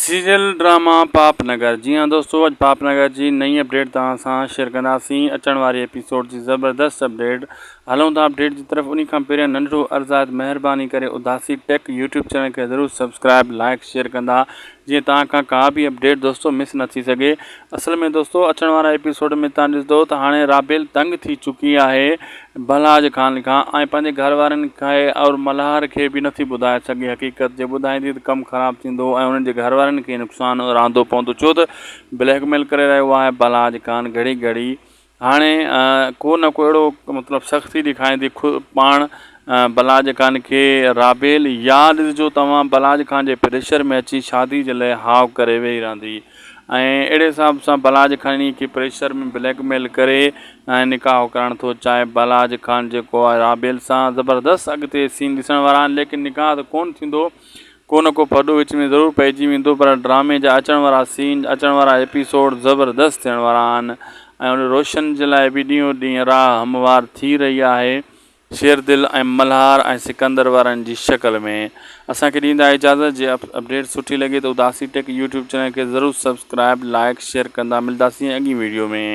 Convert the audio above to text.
Serial drama پاپ نگر جي ها دوستو اڄ پاپ نگر جي نئين اپڊيٽ توهان سان شيئر ڪنداسين اچڻ واري ايپيسوڊ جي زبردست اپڊيٽ هلون ٿا اپڊيٽ جي طرف انهي کان پهريان ننڍڙو عرض آهي ته مهرباني ڪري اداسي ٽيڪ يوٽيوب چينل کي ضرور سبسڪرائب لائڪ شيئر ڪندا جيئن توهان کان ڪا به اپڊيٽ دوستو مس نه ٿي سگهي اصل ۾ دوستو اچڻ وارا ايپيسوڊ ۾ توهان ڏسندو ته هاڻي رابيل تنگ ٿي چڪي آهي بهلاج خان کان ۽ پنهنجي گهر وارن کي اور ملهار کي به نٿي ٻڌائي سگهي حقيقت جي ٻڌائيندي ته ڪم خراب ٿيندو ۽ انهن جي گهر وارن کي نقصان رهندو پوندو ڇو ته بليڪ ميل ڪري رهيو آهي بهلاج خان گهڙي گهڙي هاڻي ڪو نه ڪو اهڙو مطلب سختي ڏيکاريندي پاڻ بلاج خان کي رابيل يا ڏسجو توهان بلاج خان جي پريشر ۾ اچي شادي جي لاء هاء ڪري ويهي رهندي ۽ اهڙي حساب سان بلاج خان کي پريشر ۾ بليڪ ميل ڪري ۽ نڪاح ڪرڻ ٿو چاهي بلاج خان جيڪو آهي رابيل سان زبردست اڳتي سين ڏسڻ وارا آهن ليڪن نڪاح ته ڪون ٿيندو ڪو نه ڪو ڦڏو وچ ۾ ضرور پئجي ويندو پر ڊرامي جا اچڻ وارا سين اچڻ وارا ايپيسوڊ زبردست ٿيڻ وارا آهن ۽ ان روشن جي لاء به ڏينهون ڏينهن راهه هموار ٿي رهي آهي شيردل ۽ ملهار ۽ سڪندر وارن جي شڪل ۾ اسان کي ڏيندا اجازت جي اپڊيٽ سٺي لڳي ته اداسي ٽيڪ يوٽيوب چينل کي ضرور سبسڪرائب لائڪ شيئر ڪندا ملداسين اڳين ويڊيو ۾.